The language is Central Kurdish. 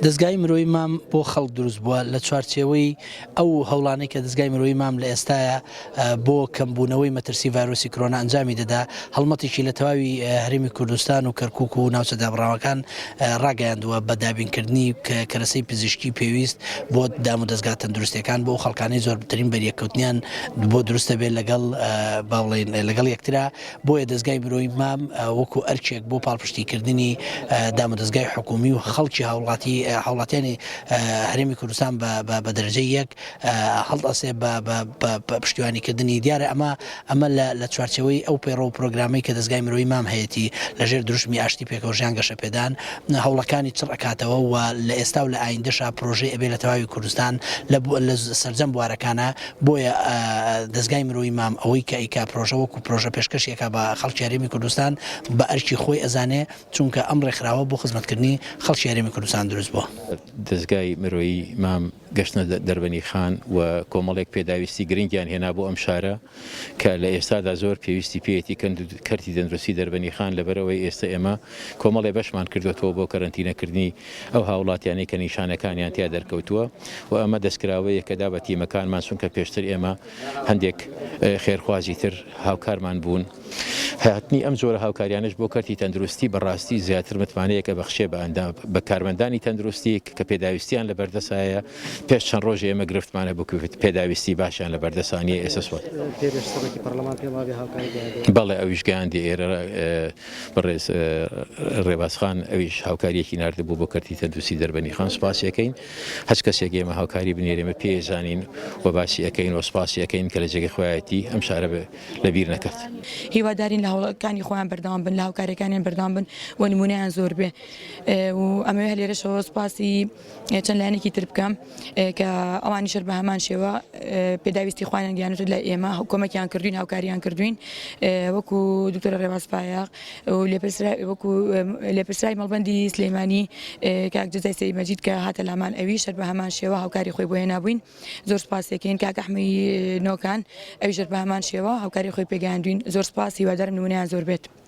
دەزگای مرۆیی مام بۆ خەڵک دروست بووە لە چوارچێوەی ئەو هەوڵانەی کە دەزگای مرۆیی مام لە ئێستایا بۆ کەمبوونەوەی مەترسی ڤایرۆسی کرۆنا ئەنجامی دەدا، هەڵمەتێکی لە تەواوی هەرێمی کوردستان و کەرکوک و ناوچە دابڕاوەکان ڕاگەیاندووە بە دابینکردنی کەرەسەی پزیشکی پێویست بۆ دامودەزگا تەندروستیەکان بۆ ئەو خەڵکانەی زۆرترین بەریەککەوتنیان بۆ دروست دەبێت لەگەڵ با بڵێین لەگەڵ یەکترا. بۆیە دەزگای مرۆیی مام وەکو ئەرکێک بۆ پاڵپشتیکردنی دامودەزگای حکومی و خەڵکی هاوڵاتی هاوڵاتیانی هەرێمی کوردستان بە دەرەجەی یەک هەڵدەسێ بە پشتیوانیکردنی دیارە ئەمە ئەمە لە چوارچێوەی ئەو پەیڕەو و پرۆگرامەی کە دەزگای مرۆیی مام هەیەتی لەژێر دروشمی ئاشتی پێکەوەژیان گەشەپێدان هەوڵەکانی چڕ ئەکاتەوە و لە ئێستا و لە ئایندەشا پرۆژەی ئەبێ لە تەواوی کوردستان لە سەرجەم بوارەکانا بۆیە دەزگای مرۆیی مام ئەوەی کە ئەیکا پرۆژە وەکو پرۆژە پێشکەشی ئەکا بە خەڵکی هەرێمی کوردستان بە ئەرکی خۆی ئەزانێ چونکە ئەم ڕێکخراوە بۆ خزمەتکردنی خەڵکی هەرێمی کوردستان دروست بووە. دەزگای مرۆیی مام گەشتنە دەربەنیخان و کۆمەڵێک پێداویستی گرنگیان هێنا بۆ ئەم شارە کە لە ئێستادا زۆر پێویستی پێیەتی کەرتی تەندروستی دەربەنیخان لەبەرئەوەی ئێستە ئێمە کۆمەڵێ بەشمان کردوەتەوە بۆ کەرەنتینەکردنی ئەو هاوڵاتیانەی کە نیشانەکانیان تیا دەرکەوتووە و ئەمە دەستکراوەیەکە دا بە تیمەکانمان چونکە پێشتر ئێمە هەندێک خێرخوازی تر هاوکارمان بوون. هاتنی ئەم جۆرە هاوکاریانەش بۆ کەرتی تەندروستی بەڕاستی زیاتر متمانەیەک ئەبەخشێ بە ئەندام بە کارمەندانی تەندروستی کە پێداویستیان لە بەردەسایە پێش چەند ڕۆژێ ئێمە گرفتمان هەبوو کە پێداویستی باشیان لە بەردەسا نییە ئێستا سوپاس. پێرێش سەرۆکی پەرلەمان پێم وابێ هاوکاری گەیاندووە. بەڵێ ئەویش گەیاندی ئێرە بەڕێز ڕێباز خان ئەویش هاوکاریەکی ناردبوو بۆ کەرتی تەندروستی دەربەنی خان سوپاسی ئەکەین هەچ کەسێک ئێمە هاوکاری بنێرێ ئێمە پێی ئەزانین و باسی ئەکەین و سوپاسی ئەکەین کە لە جێگەی خۆیەتی ئەم شارە لە بیر نەکات. هیوادارین لە هەوڵەکانی خۆیان بەردەوام بن لە هاوکاریەکانیان بەردەوام بن و نمونەیان زۆر بێ و ئەمەوێ هەر لێرەشەوە سوپاسی چەند لایەنێکی تر بکەم کە ئەوانیش هەر بە هەمان شێوە پێداویستی خۆیان گەیاندووەتە لای ئێمە کۆمەکیان کردوین هاوکاریان کردوین وەکو دکتۆرە ڕێواز فایەق و وەکو لێپرسراوی مەڵبەندی سلەیمانی کاک جەزای سەید مەجید کە هاتە لامان ئەویش هەر بە هەمان شێوە هاوکاری خۆی بۆ هێنابووین زۆر سپاسێکین کاک ئەحمەی نۆکان ئەویش هەر بە هەمان شێوە هاوکاری خۆی پێگەیاندوین زۆر سپاس هیوادارم نمونەیان زۆر بێت.